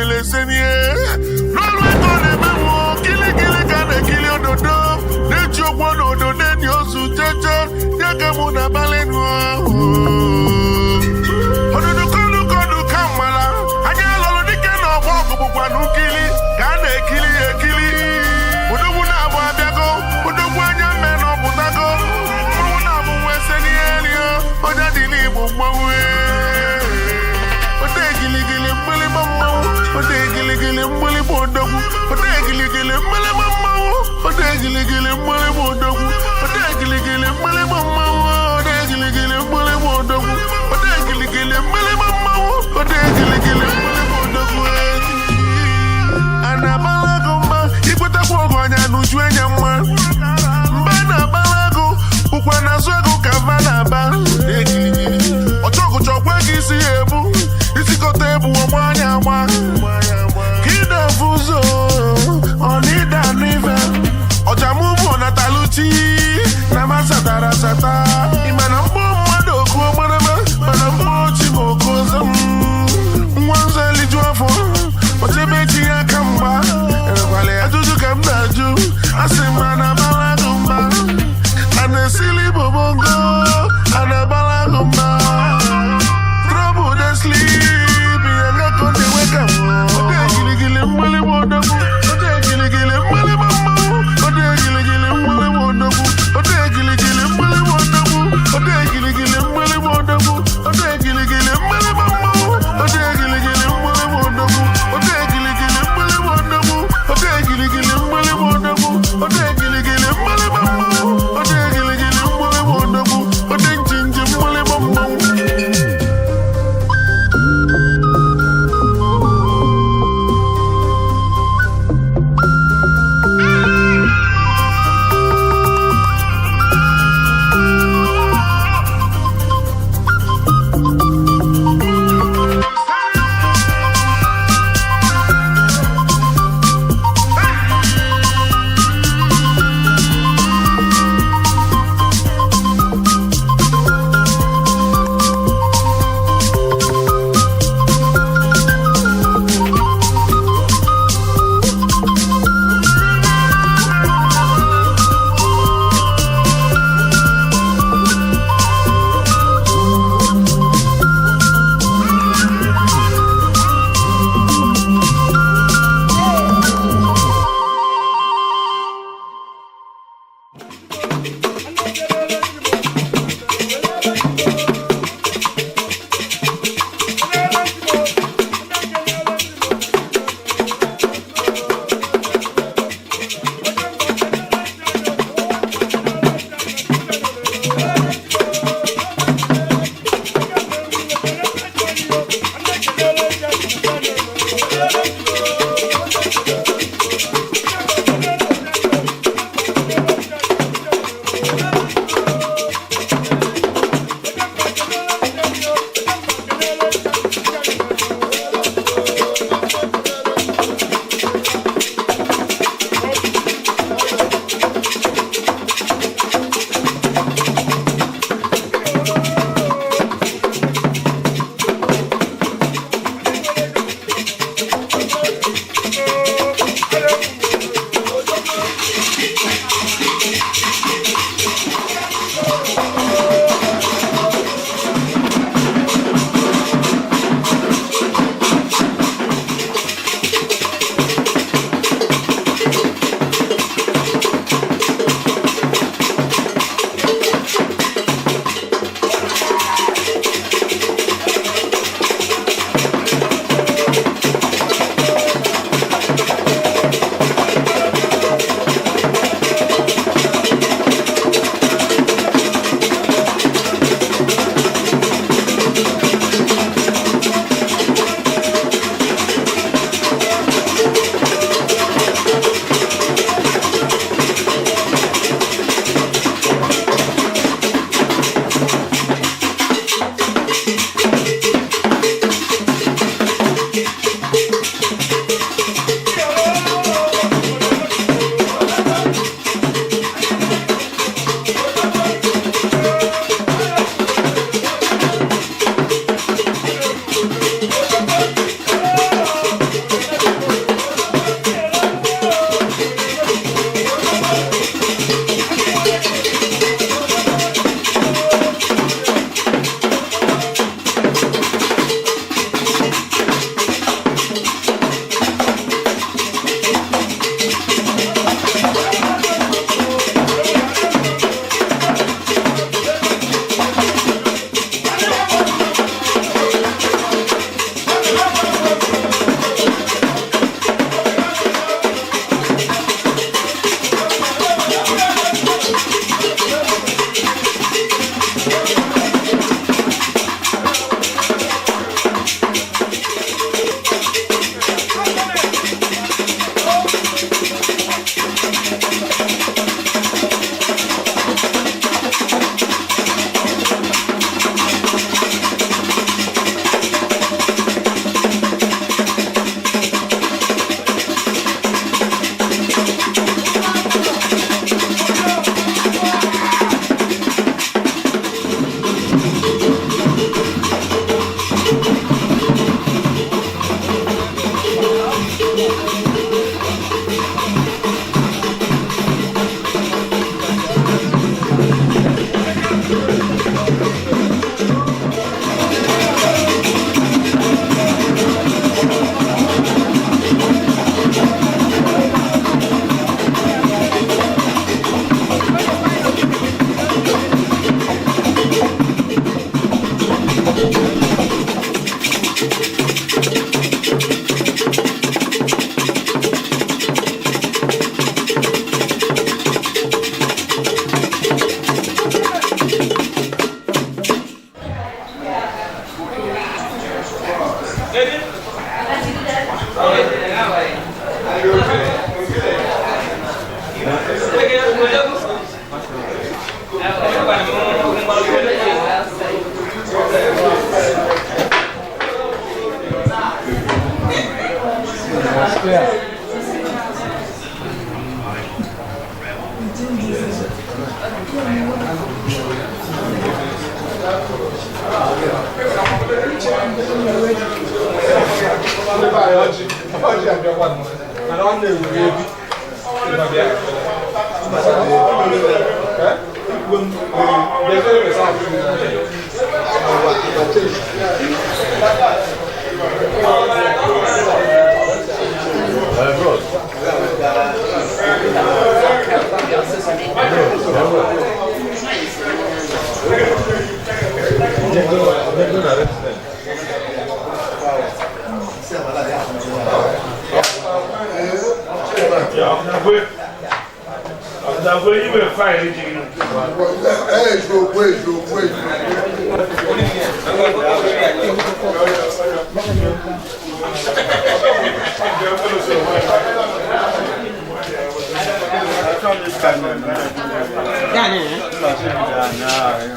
nwere esenie n'ọrụ ego na-emenwu kilikili ka a na-ekili ododo na-eji ụgwọ na ododo enyi ozu jeje ya ka mụ na abalị ododo kodu kodu ka mmala anya lọrọ dike na ọgbọ ọgụ bụkwa na ukili ka a na-ekili ya ekili. Odogwu na-abụ abịago, odogwu anya mme na ọpụtago mmanwụ na-abụ nwa ese n'ihe rio onye dị n'igbo mmanwụ. Ode giligili mgbịlịgba mmanwụ, ode giligili mgbịlịgba odogwu, ode giligili mgbịlịgba mmanwụ, ode giligili mgbịlịgba odogwu, ode giligili mgbịlịgba mmanwụ, ode giligili mgbịlịgba odogwu, ode giligili mgbịlịgba mmanwụ, ode giligili mgbịlịgba odogwu. A na-agbala agụ mma ikwetakwa ọgụ anya n'uju anya mma mba na-agbala agụ ụkwa na-azụ agụ ka mba na-aba ọchọgụchọkwa gị isi ya ebu isikọta ebu ọgba anya agba ka ị na-efu ụzọ ọ na ịda anụ ife ọjamụmụ nataluchi na masatara asata ịma na mkpọ mmadụ oku ogbarama mana mkpọ chi ma oku ọzọ m nwa nzọ eliju afọ ochebe chi ya aka mgba erekwala ya ajụjụ ka m na-ajụ asị m a na-abara agụ mba a na-esili bobongo a na-abara agụ mba. Trouble dey sleep, ya ngakọ na-enwe ka ode giligili mgbịlịgba odogwu, ode giligili mgbịlịgba mmanwụ, ode giligili mgbịlịgba odogwu, ode giligili mgbịlịgba odogwu.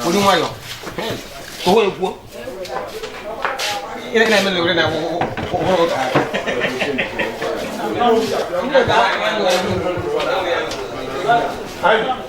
Orí nwayọ owó ekwuo ị na-eme na na Thank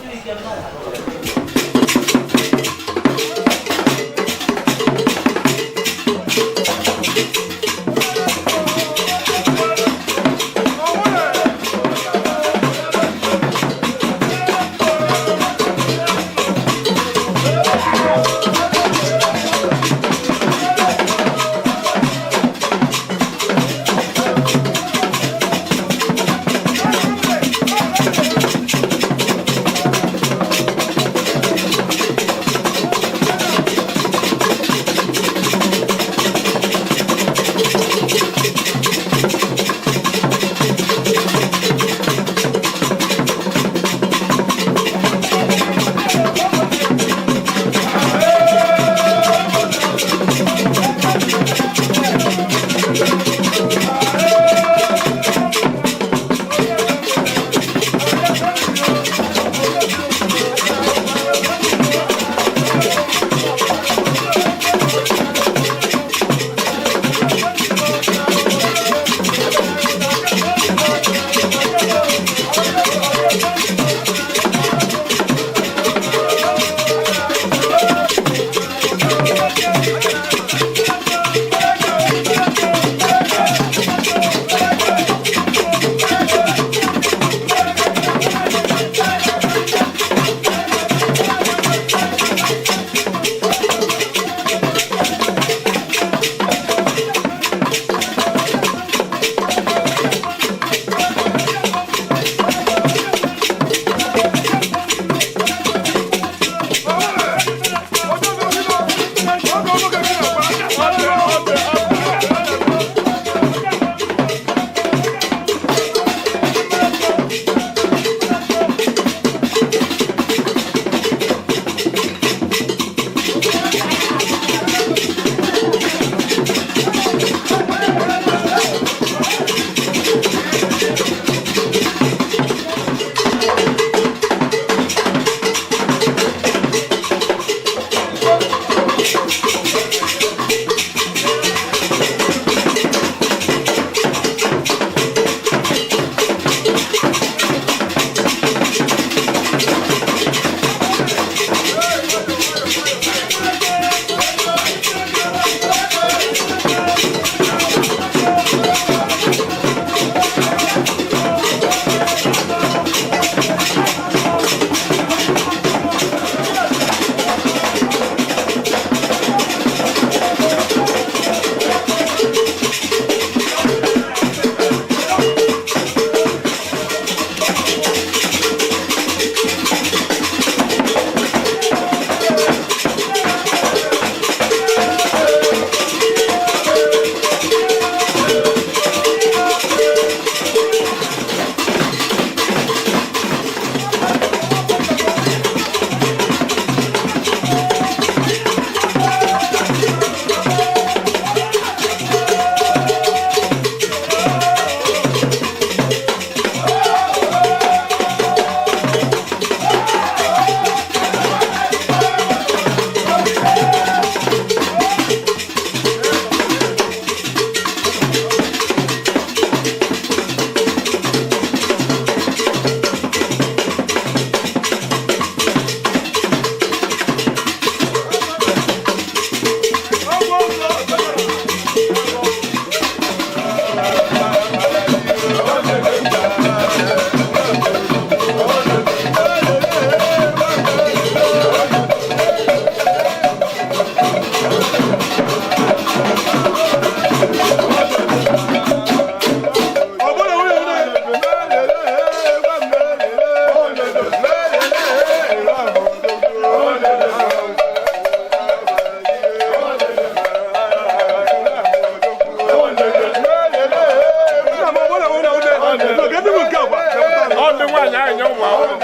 Ụmụ ahụrụ.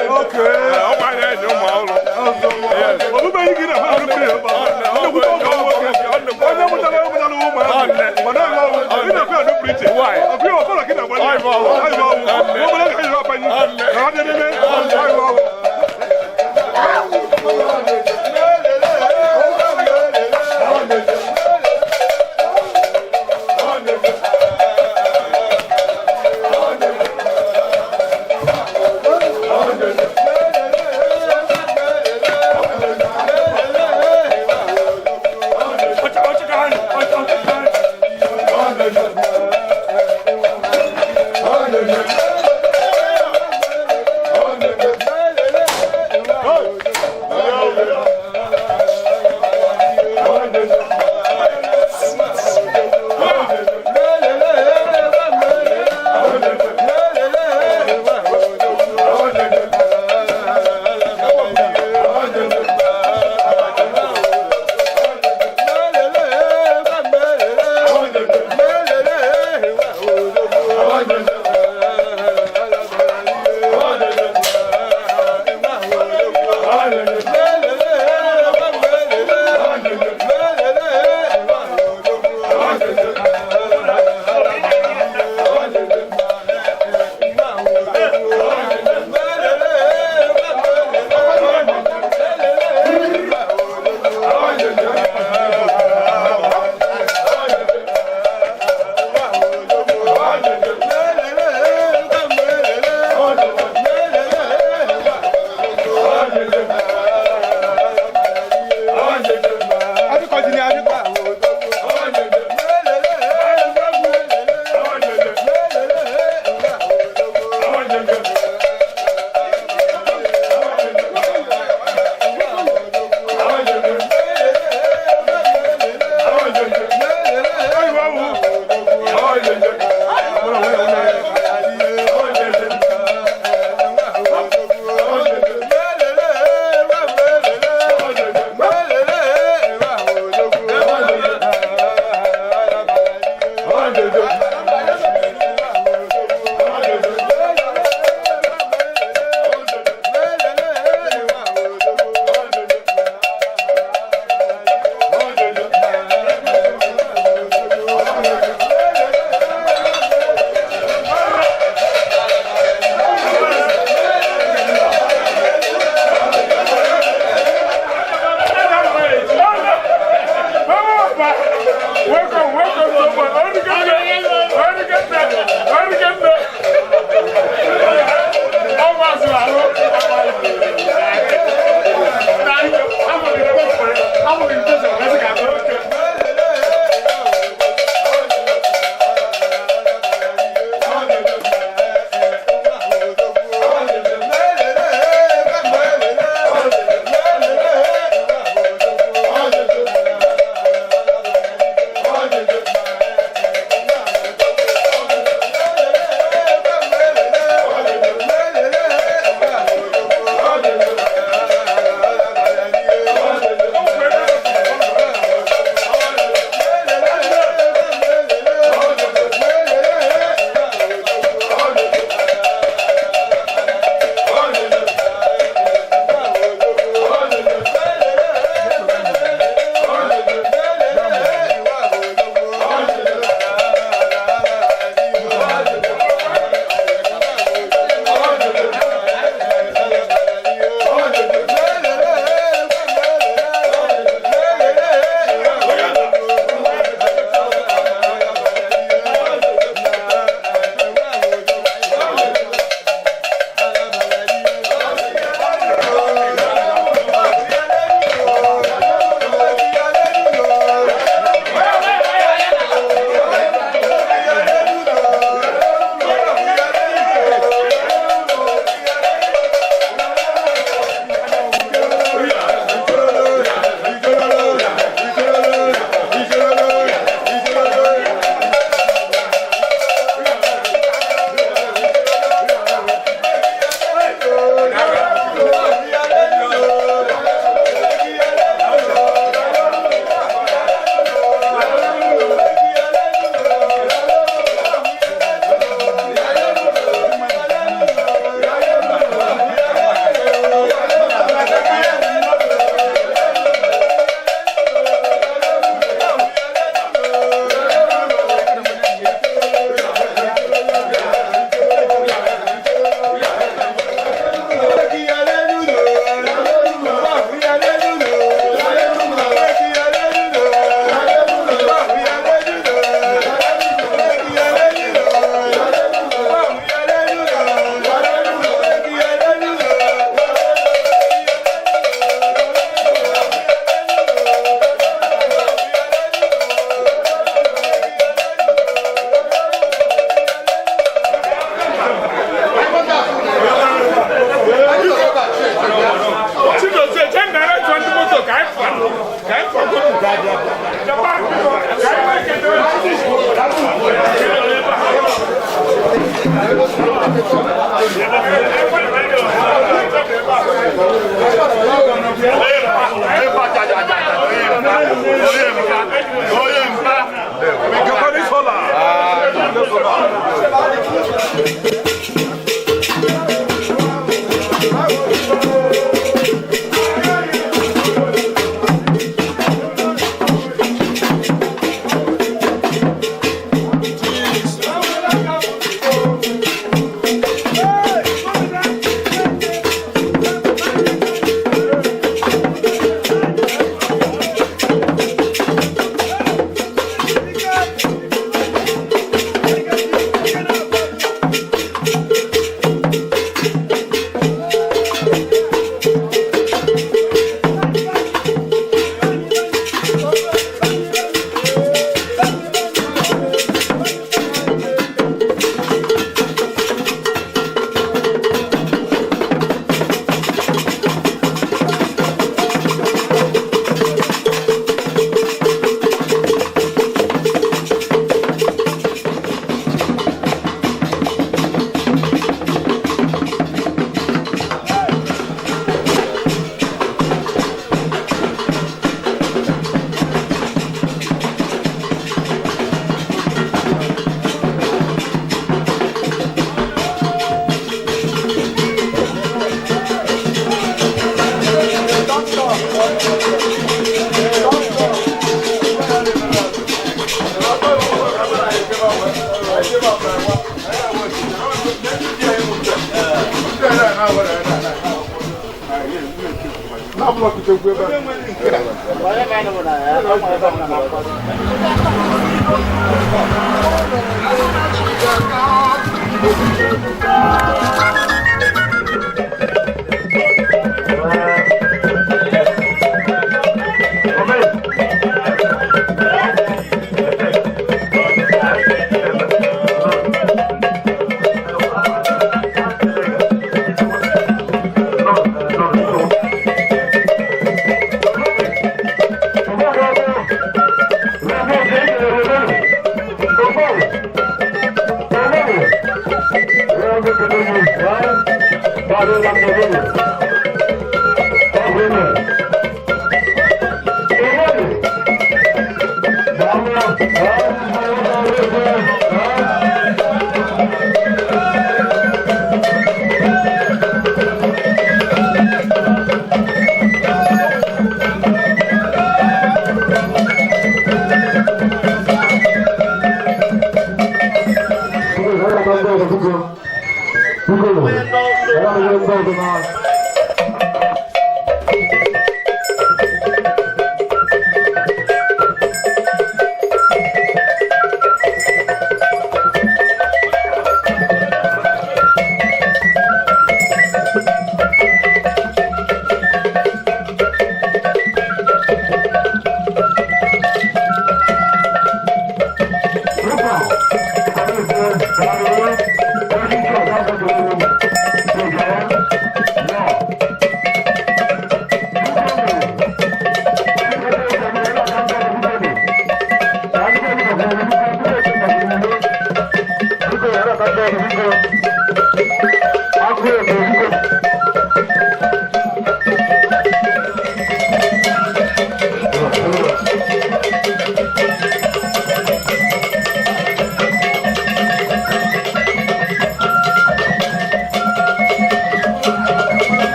Ọgba na-enye ụmụ ahụrụ. Omume enyi gị na-ahụ arụ mmiri ebe ahụ. Nnekwute ọgọ nwoke. Onye mụtara mụtara ụmụ ahụ. Mana ọ bụ ị na-ekwe ya n'ụpụrụ iche. Ọkụ ya ọfọrọ gị na-agbali. Ọyị bụ ọwụ. Obere oge anyị ọbanye. Na ọ dị n'ime. Ọyị bụ ọwụ.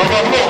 Hey!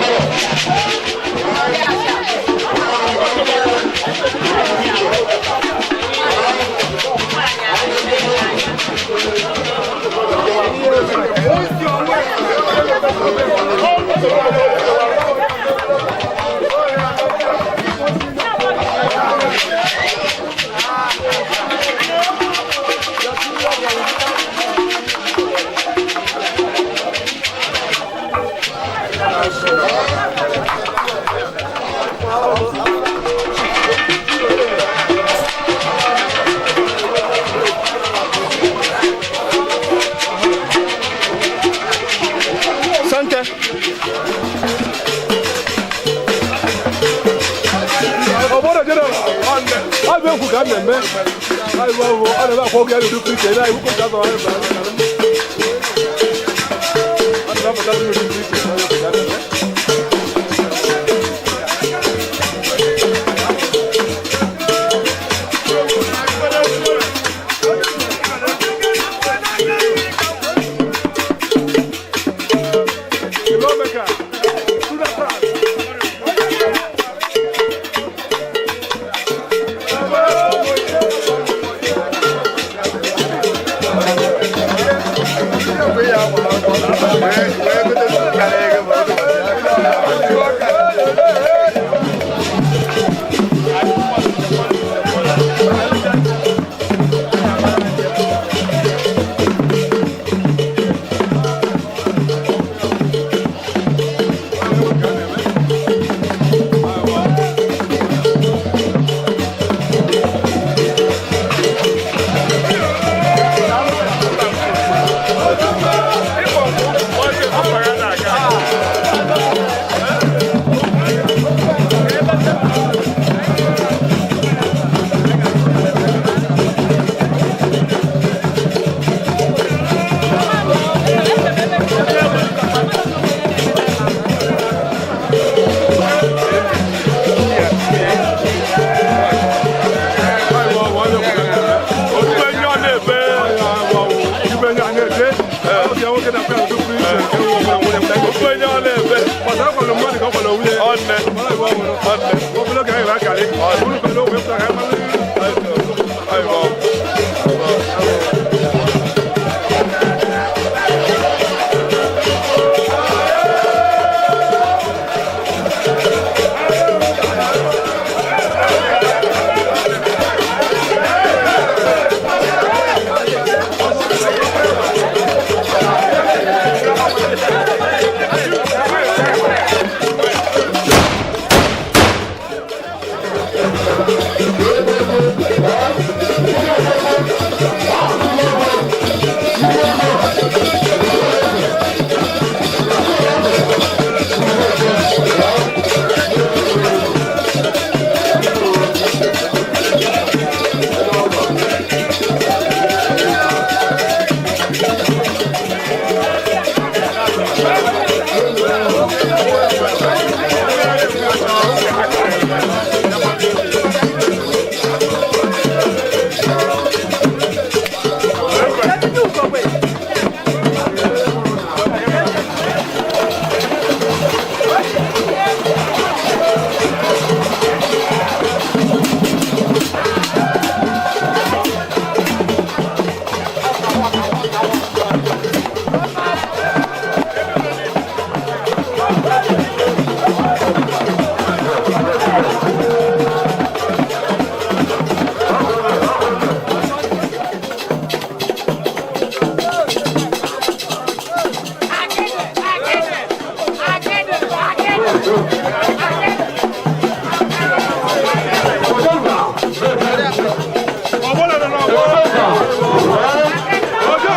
Sante. Ọgbọ́dọ̀ jẹ́ náà, ọ bụ egwu ka a na-eme. Ọ bụ ọ na-eme akwa oge a na-edu kristi, na iwu kọta azọ ọrụ ebe a. Ọ na-apụta ndị na-edu kristi, na egwu ka a na-eme. The lawmaker, to the front. Ogbugbe nye ọ na-ebe. Igwe nye a na-eje, ọ nwoke na-akpa ya ụdị iche, Ogbugbe nye ọ na-ebe. gbasara kwalụ mmadụ ka ọ kwalụ nwunye. Ọnne. Mara iwe ọhụrụ. Obere oge anyị ga-akarị. Uru kwalụ ogwe pụtara ka anyị mara. Ayiwa. Ọjọ́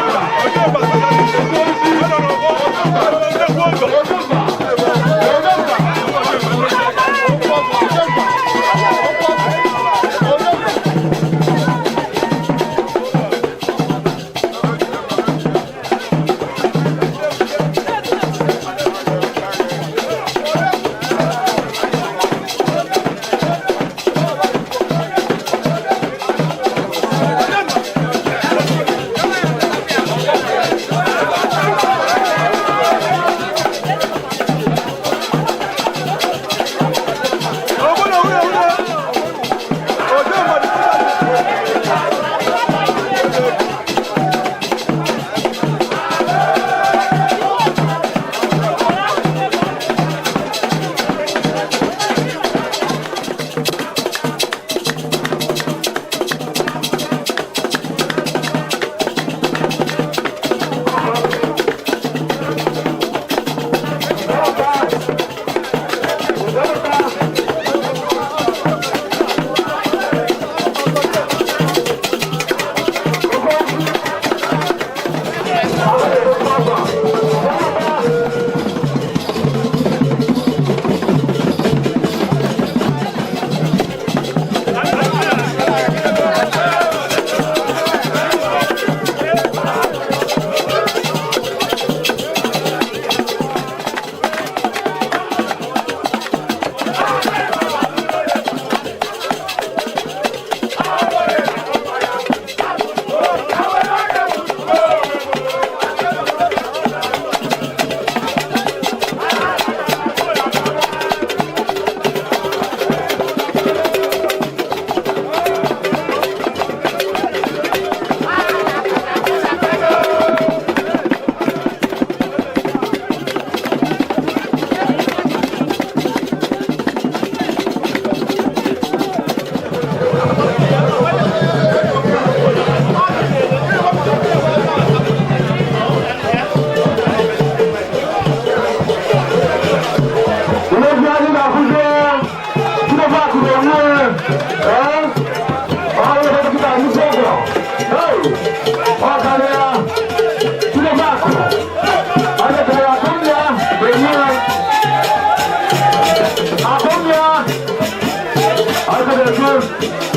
na-ekwu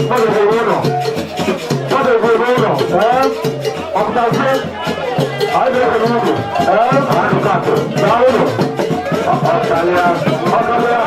mmadụ bụ ụlọ mmadụ bụ ụlọ ee ọpụtazie anyị ga-ekele unu ee akụkụ akụ na ụlọ ọkalịa ọkalịa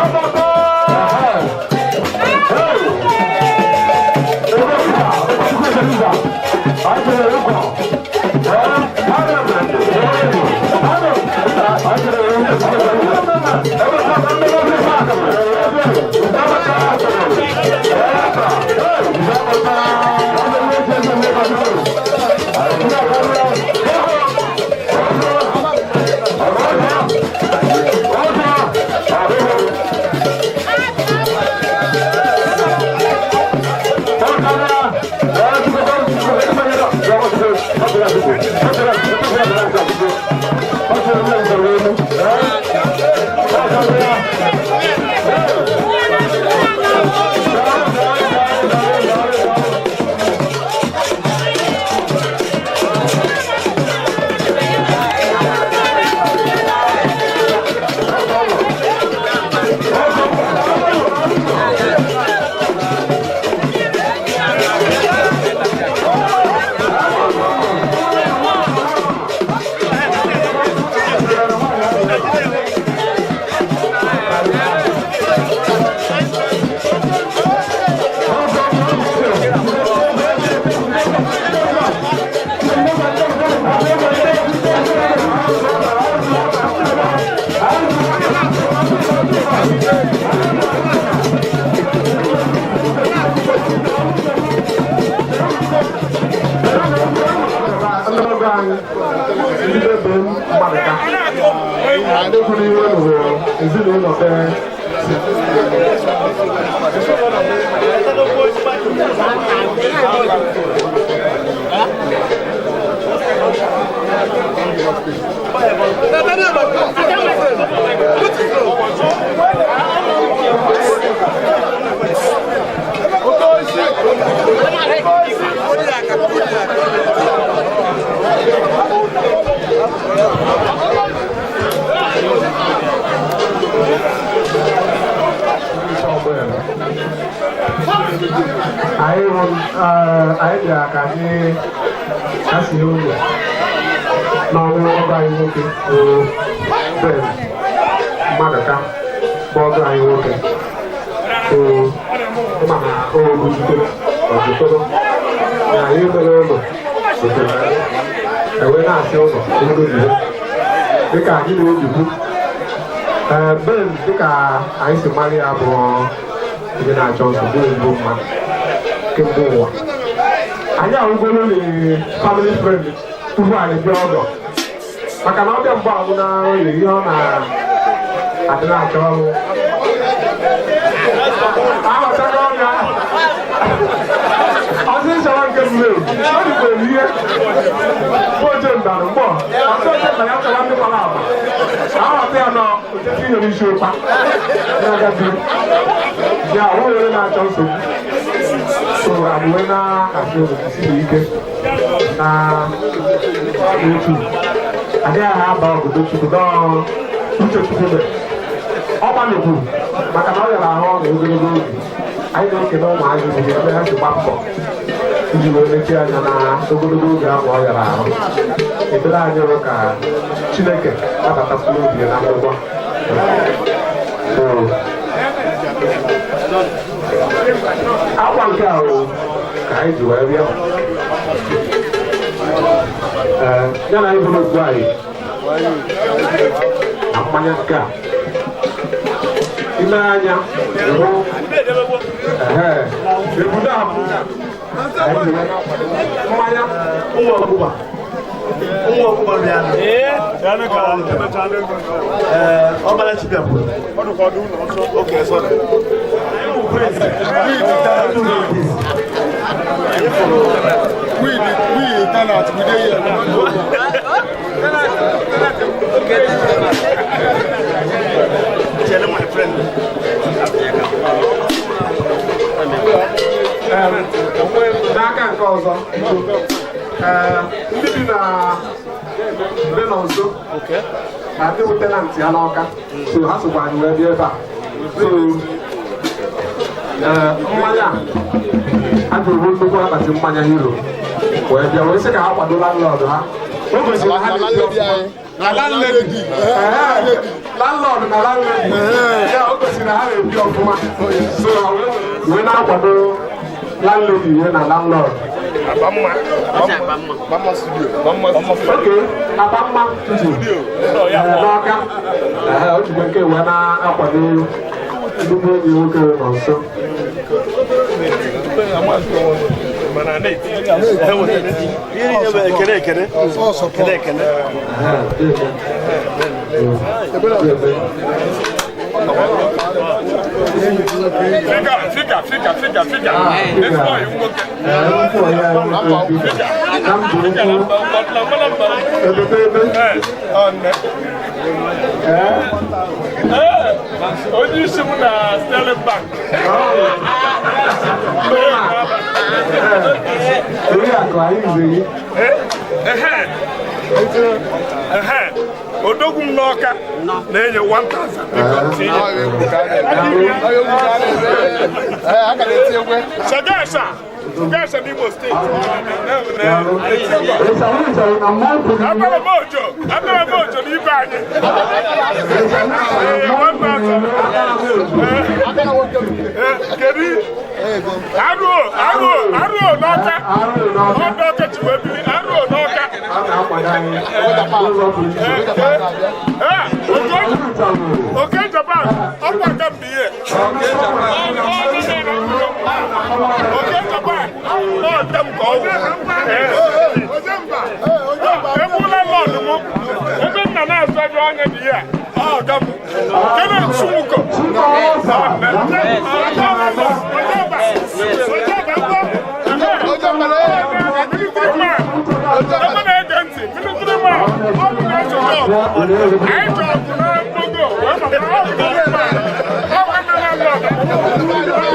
Ezinụlọ be anyị anyị bịara ka anyị kasie ụlọ n'ọnụ ọgọ anyị nwoke bụ Ben Mmadụka bụ ọgọ anyị nwoke bụ ma na oguzite ọgụtụrụ na anyị mere ụlọ gotere anyị ewee na-asị ụlọ ego jibe dịka anyị na-ebikwu. Ee, Ben dịka anyị si mara ya bụ ndị na-achọ nsogbu ezigbo mmadụ kemgbe ụwa. Anyị ahụgoro na family friend tupu anyị bịa ọgọ maka na ọbịa mgbe ahụ na oyi ihe ọ na-adị na-achọ ọrụ aghọtago ọnya ọsịsọ nke mmiri ọ dịkwere ihe oche ndara mgbọ ọsị oche ndara ya chọrọ ndị gbara agba aghọta ya nọ ochechi ihe n'isi ụkpa na-agazi ya ahụ onye na-achọ nsogbu. So anyị na-asị isi ike na otu adịghị aha aba obodo Chukwu dọọ uche Chukwu mere ọ gbalịkwuru maka na ọ yara ahụ ọrụ ogologo oge. Anyị na-ekele ụmụazị bụ ebe ha si gba mbọ iji wee mechie anya na ogologo oge ahụ ọ yara ahụ. Ekpere anyị bụ ka Chineke nabata mkpụrụ obi ya na akwụkwọ. Akwa nke a bụ ka anyị ji wee bịa ya na ịbụrụ okwu anyị na mmanya nke a ime anya hụ ebudo ahụ mmanya ụmụ ọkụkọ ụmụ ọkụkọ bịa. Ọbara Chibia kwuru. Okay, sorry. We the tenant, we dey here. Tell my friend. N'aka nke ọzọ, ndị bi na be nọ nso na ndị bụ tenant ya n'Ọka, so ha sokwa anyị wee bịa ebe a. So Mmanya a ga-ebu nnukwu akpati mmanya Hero wee bịa wee sị ka ha kwado landlord ha. O gosiri na ha na-ebi ọfụma. Na landlady. Ee, landlord na landlady ya, o gosiri na ha na-ebi ọfụma, so ha wee na-akwado landlady wee na landlord. Mama studio. Oke Akpamma studio n'Ọka. Ee, o jikwa nke wee na-akwado nnukwu enyi nwoke nọ nso. Ihe niile bụ ekele ekele. Ekele ekele. Ee, deme. Figure, figure, figure, figure, figure. This boy, nwoke. Ee, nnukwu onye anyị nwoke bi na mbụ ukwu ebebe ebe. Ee, ọ nne. Ee. Ee, onye isi m na Sterling Bank. Oriakụ anyị nze gị. Ehe. Ehe. Odogwu m n'Ọka na-enye 1000. Biko, tinye. Shagasha. Shagasha n'Imo Steeti. Ịchọrọ ịchọrọ na mmụọ kwuru. Abara m ojo. Abara m ojo n'ibe anyị. Ee, 1000. Ee, kedu? Aruo, aruo, aruo n'Ọka. Arụ n'Ọka. Ọ n'Ọka ji wee biri. Aruo n'Ọka. A na-akwado anyị n'ụzọ pụrụ iche. Ee, Oke Japan, ọkwa nke mba ihe. Oke Japan, ọ nke m ka ọ wụ. Egbula lọdụ m, ebe nna na-azụ ebe anya dị ya, ọ ọga m. Kene Chumuko. Ebe na-ege ntị, military man, ọ bụ na-achọ ọgụ. Anyị chọrọ ọgụ na mgbogo, wee maka ọ bụ na mma. Ọ bụ na landlord.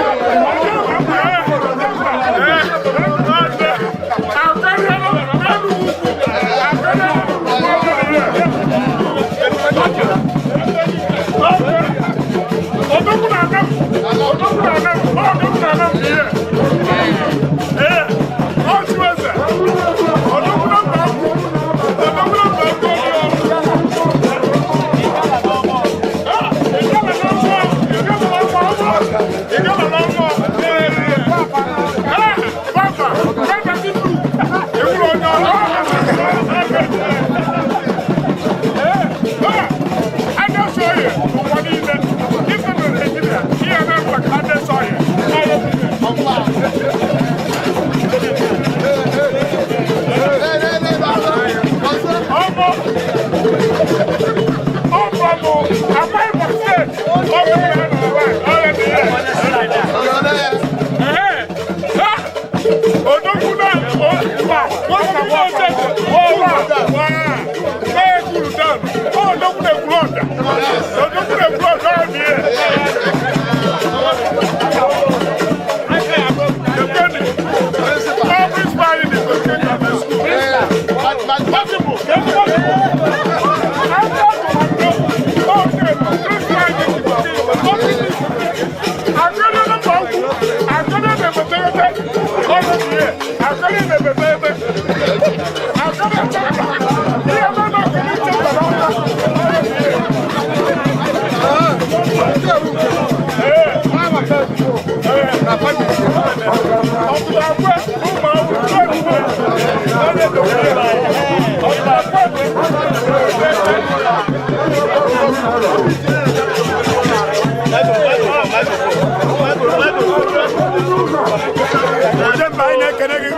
Ojemba, anyị na-ekene gị.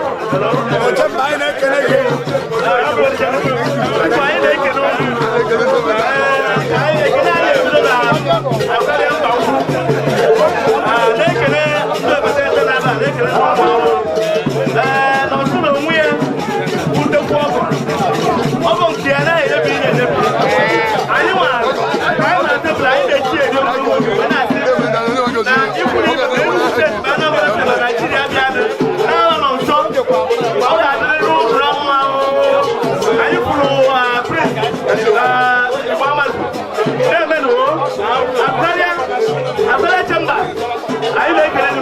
Ojemba, anyị na-ekene gị. Anyị na-ekene unu. Anyị ekene anyị ebido na Akwaria mba ukwu. Na-ekene ndị obodo ete na-aba, na-ekene ndị ụmụ akwụkwọ. Ee, na ọtụ na onwe ya bụ ndekwa ọgọ. Ọgọ nke ya anaghị emebi ihe emebi. Anyị nwa anyị na tebụl anyị na-echi eri ogologo oge wee na-asị na ikwu na ibe na Enugu Steeti ma Anambra Steeti ma Naijiria bịa dị na-anọ nọ nso, ọ ga-adịrị n'ụzọ mma. Anyị kwuru Prince Igbo Amazu na-emenuo Akwaria Akwaria Chamber, anyị na-ekele gị.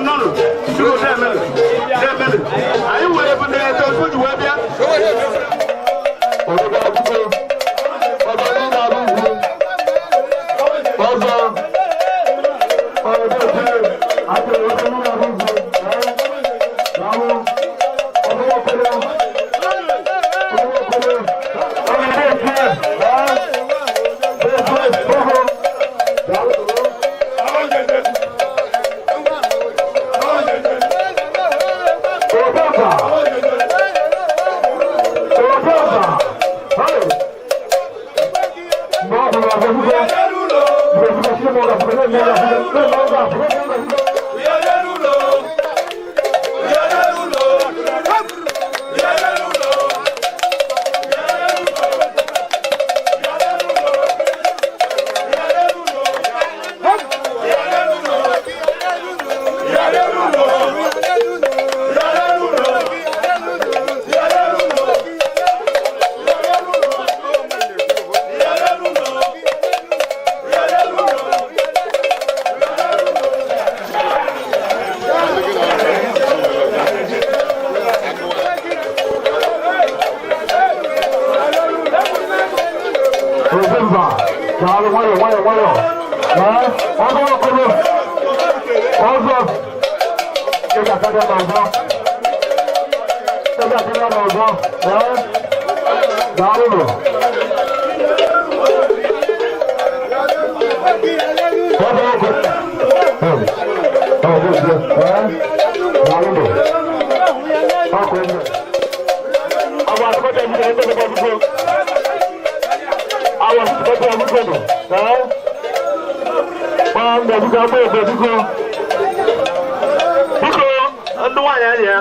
Ndị nwaanyị anyị ya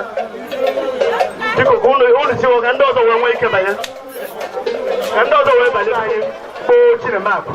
biko ka unu siwo ka ndị ọzọ wee nwee ike banye ka ndị ọzọ wee banye anyị kpoo Chinemakụ.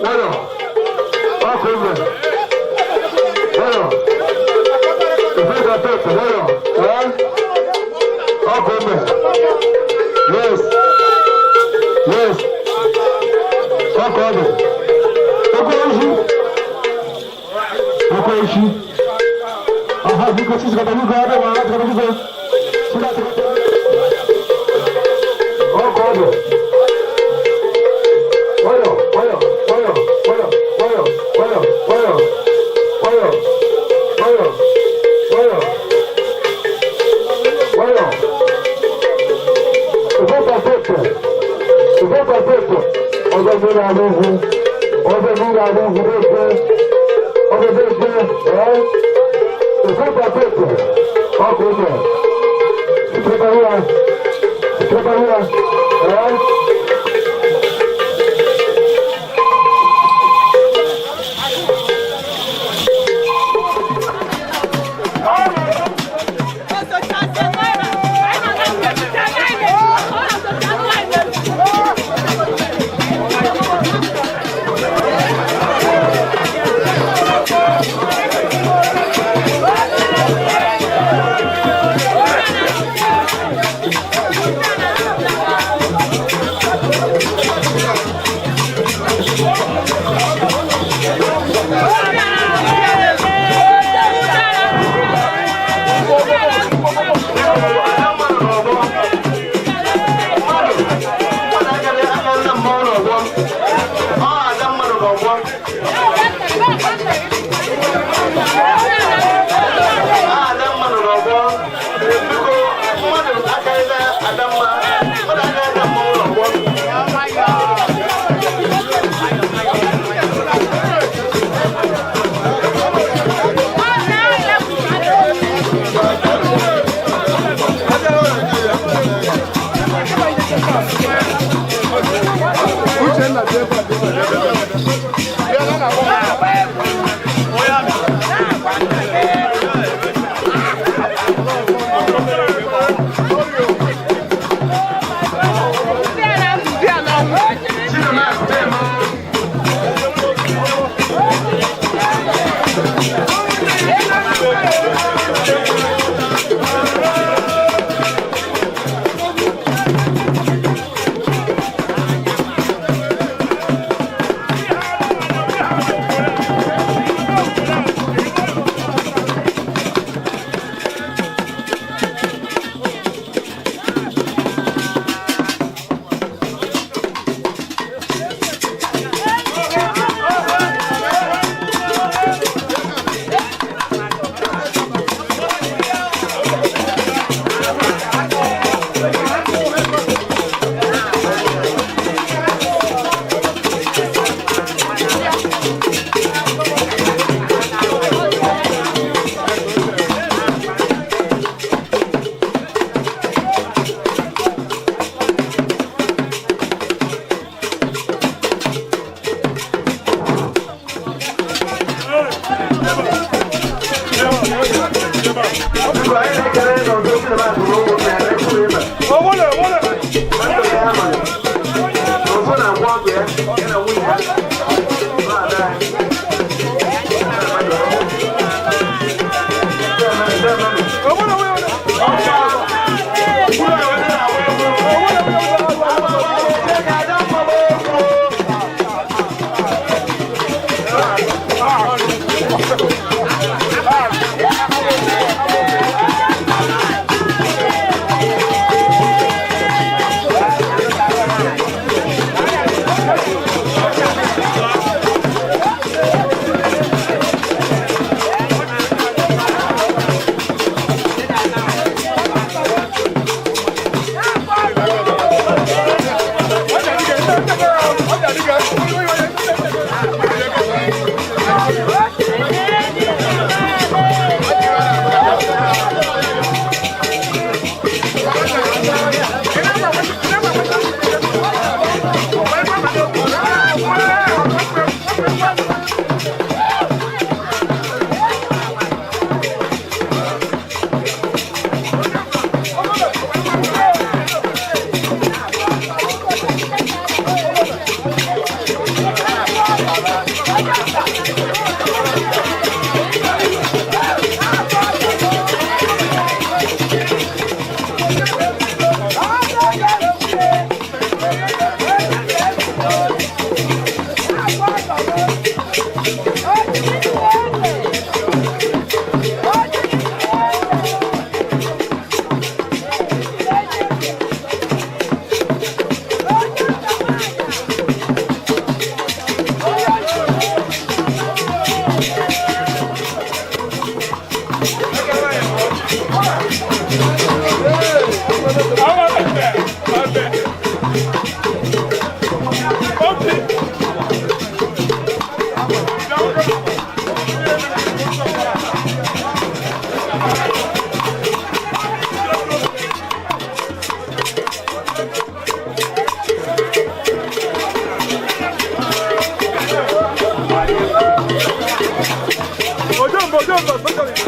Nwayọ. Ọkụ ime. Nwayọ. Ife ga-atọ nwayọ. Ee? Ọkụ ime. Yes. Yes. Ọkụ ọdụ. Okwu oshi. Okwu oshi. Aha, biko, chisikọta, biko, adị ma, achịkọta, biko. Chikọta. Ọkụ ọdụ. Nwayọ, nwayọ, nwayọ, nwayọ, nwayọ, nwayọ, nwayọ, nwayọ, nwayọ, nwayọ, nwayọ. Ìfọ́pọ̀ pẹ̀pẹ̀, ìfọ́pọ̀ pẹ̀pẹ̀, ọjọ́ mmiri alóhùn, ọjọ́ mmiri alóhùn bẹ́ẹ̀ ọjọ́ bẹ́ẹ̀ ẹ́ ìfọ́pọ̀ pẹ̀pẹ̀, ọkọ̀ ìmọ̀, ìfọ́pọ̀ wíwá, ìfọ́pọ̀ wíwá, ẹ́. Ojemba, Ojemba, specialist.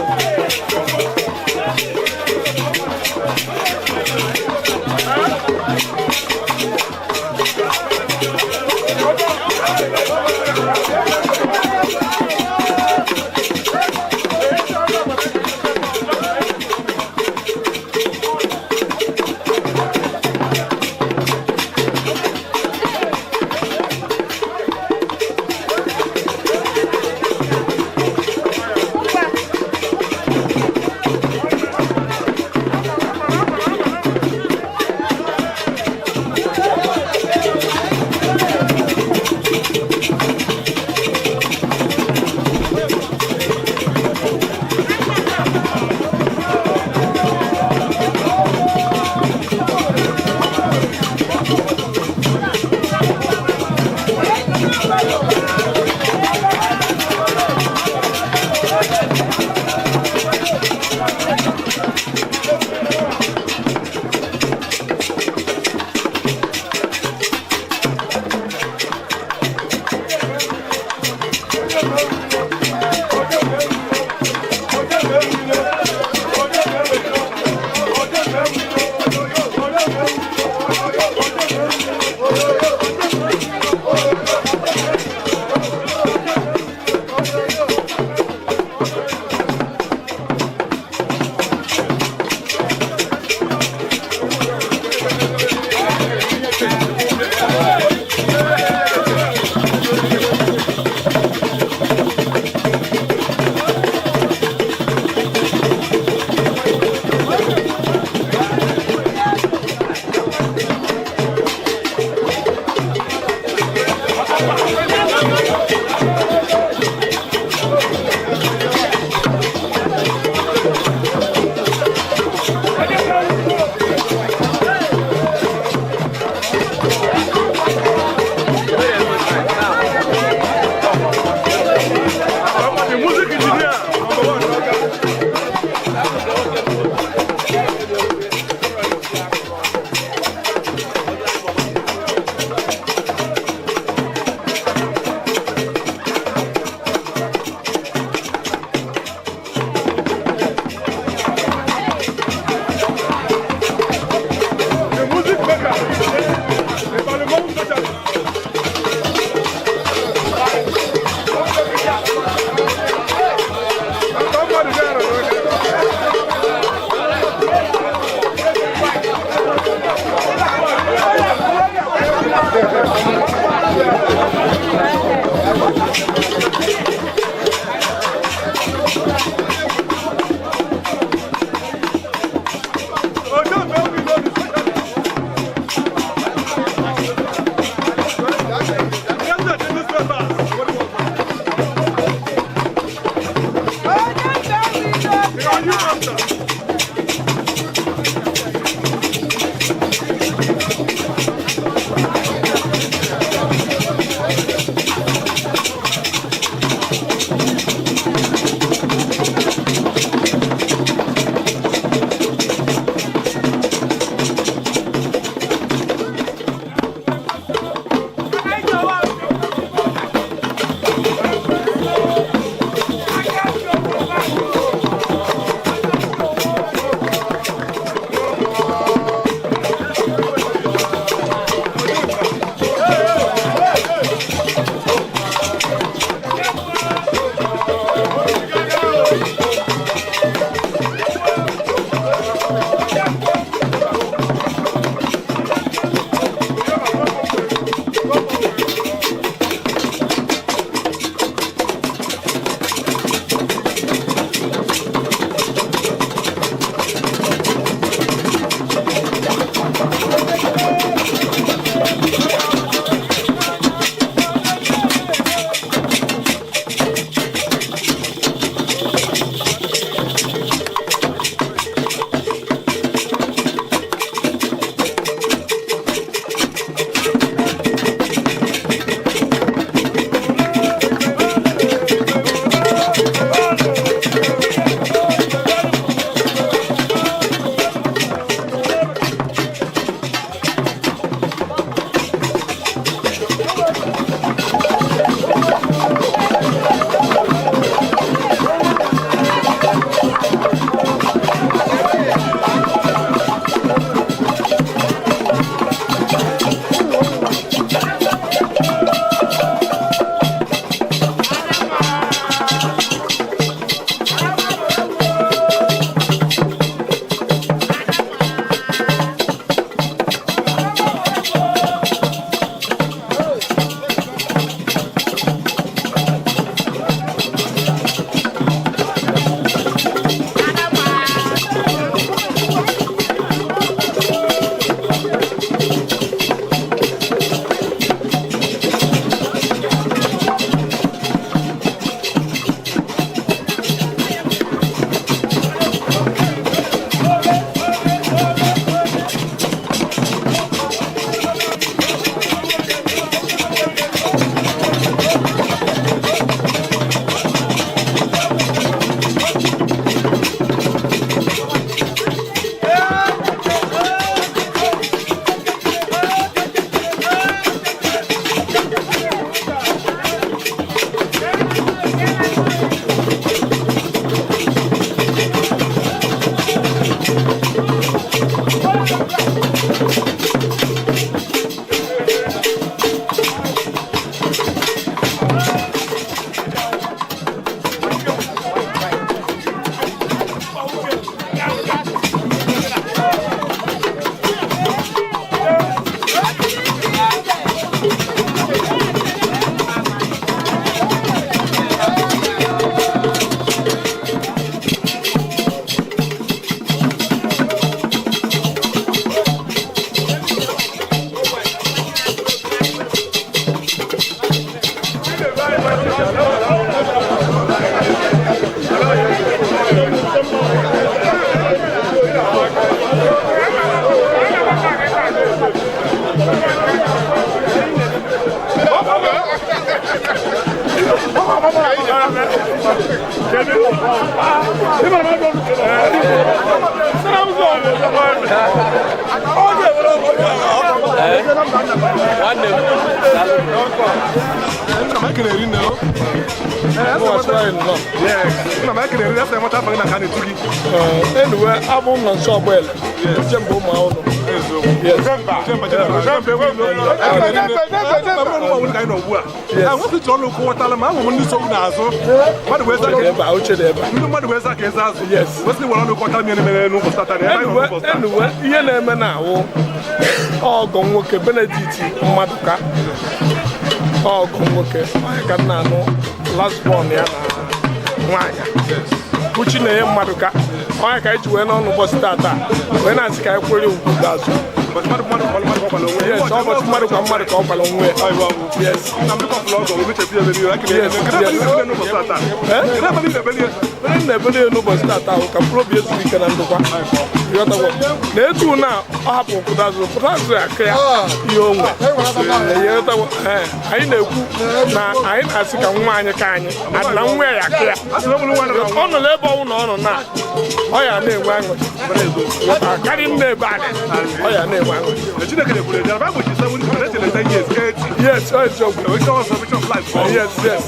The music engineer, number one. Okay. The music maker, the Balumon specialist. Somebody there. Oh, don't tell me no, the specialist. Get that in this Are you master? Thank you. Anyway, abụ m na nso ọgbọele Ojemba ụmụ ahụhụ. Anyway, ihe na-eme na awụ ọgọ nwoke Benedict Mmadụka, ọgọ nwoke onye ka m na-anụ last born ya na nwaanyị uchi na-enye Mmadụka, onye ka anyị ji wee n'ọnụ ụbọchị tata wee na-asị ka anyị kwere ugwu ikpeazụ. Yes, ọ ụbọchị mmadụ kwa mmadụ ka ọ kwara onwe ya. Yes. Onye na-ebeli ya n'ụbọchị tata ahụ ka mkpụrụ obi ezuru ike na ndokwa. Ịghọtago? Na etu na ọ hapụ pụtazụ pụtazụ aka ya ihe o nwe. Ịghọtago? Anyị na-ekwu na anyị na-asị ka nwa anyị ka anyị adị na nwa ya aka ya. Ọ nọ n'ebe ọnwụ na ọ nọ na ọ ya na-enwe aṅụrị. Karị m na-ebe anyị ọ ya na-enwe aṅụrị. Yes, ọ eziokwu. Yes, yes.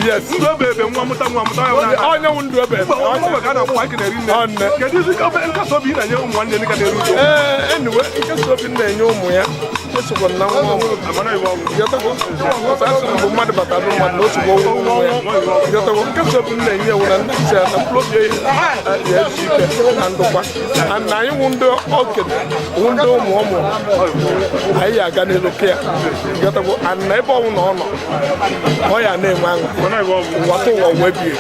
Yes. Onye nwe ndụ ebe. Ee, anyway, nkasi obi m na-enye ụmụ ya esokwa na nwa ụmụ. Ịghọtago? Ọsọ asị mgbe mmadụ batara mmadụ na otu ọnwụ nwa ya. Ịghọtago? Nkasi obi m na-enye ewu na nna si ya na mkpụrụ obi ya ezu ike na ndokwa. Na anyị wụ ndị okenye, wụ ndị ụmụ ụmụ anyị ya aga n'elu ke ya. Ịghọtago? And na ebe ọnwụ na ọ nọ, ọ ya na-enwe aṅụ. Ụwa tụ ụwa wee bie.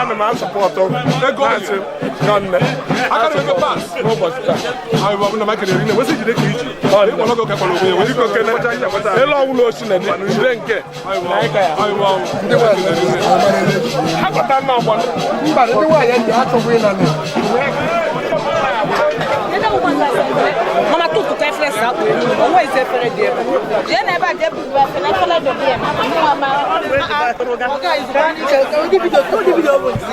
Ana m asọpọtụ nne n'ụbọchị taa. Elu ọbụla osi na jide nke na anyị ka ya. Ha kọta nna ọgbọ. Mba, ndị nwaanyị ndị achọghị ịnanị. Mama tutu ka efere saa akpụ elu, o nweghịzi efere dị ebe. Jee n'ebe a jee buru efere, efere dị ebe ya. Mụnwa ma Ọ ga-ezukwa n'ike, ndị bido bụ ntị.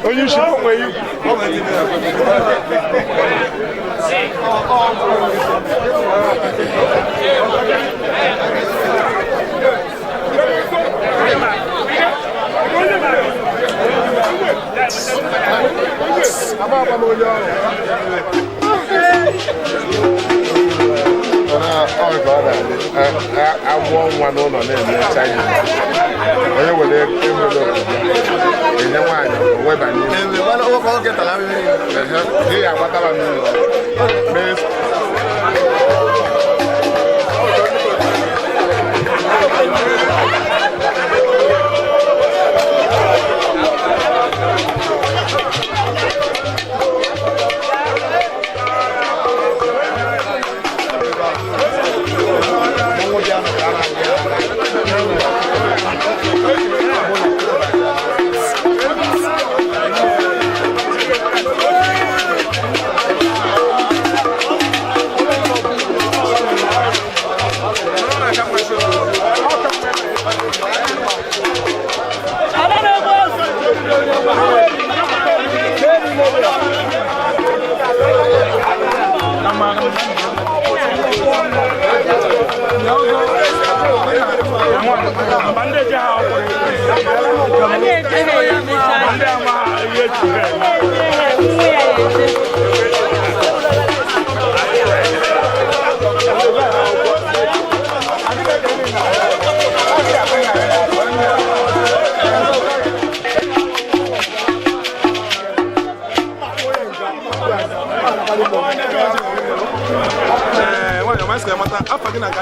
Onye isi onwe ikwu. Agwọ nwa n'ụlọ na-eme China onye were envelope enye nwaanyị weba n'ime ị ga-agbatara n'ụlọ mee.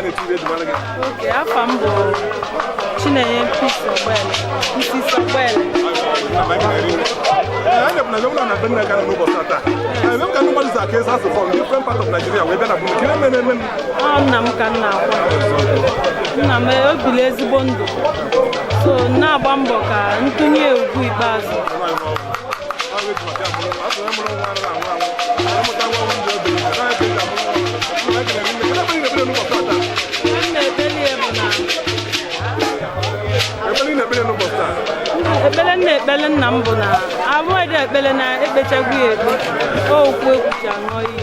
Okay, afa m bụ Chinenye Peace Ogbele, Mrs. Ogbele. Ọ nna m ka m na-akwa. Nna m ebili ezigbo ndụ. So na-agba mbọ ka ntụnye ugwu ikpeazụ. Ekpele nna ekpele nna m bụ na abụghị ekpele na ekpechagwu ya ekpe okwu ekwucha ṅụọ iyi.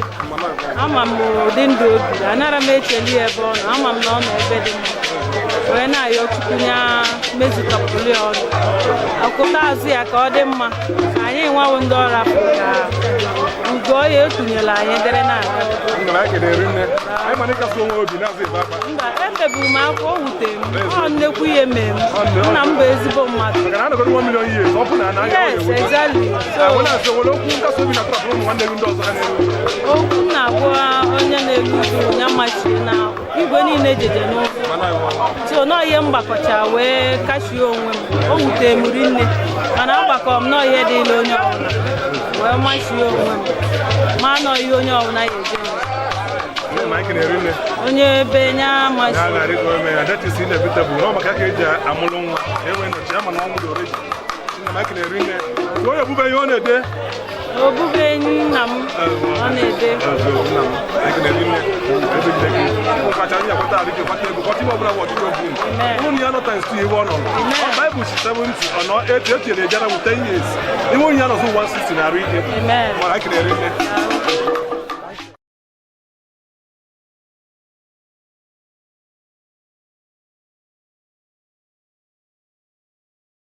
Ama m ụdị ndụ obi anara m echeli ya ebe ọ nọ, ama m na ọ nọ ebe dị mma wee na-ayọ Chukwu ya mezutọpụrụ ya ọnụ akwụta azụ ya ka ọ dị mma ka anyị nwawo ndị ọrụ afọ ka ugo ya etunyela anyị dere na-aga. Mba, ebeburu m akwa, o wutere m, ọ nnekwu ihe mere m. Nna m bụ ezigbo mmadụ. Yes, exactly. Okwu m na-agwa onye na-eru uju ya machie na igwe niile jeje n'ụzọ. So nọọ ihe m gbakọcha wee kashie onwe m, o wutere m rinne, mana agbakọ m nọọ ihe dịla onye ọbụla wee machie onwe m, ma nọọ ihe onye ọbụla ya eje. Onye ebe nya amasị obube nna m ọ na-ede.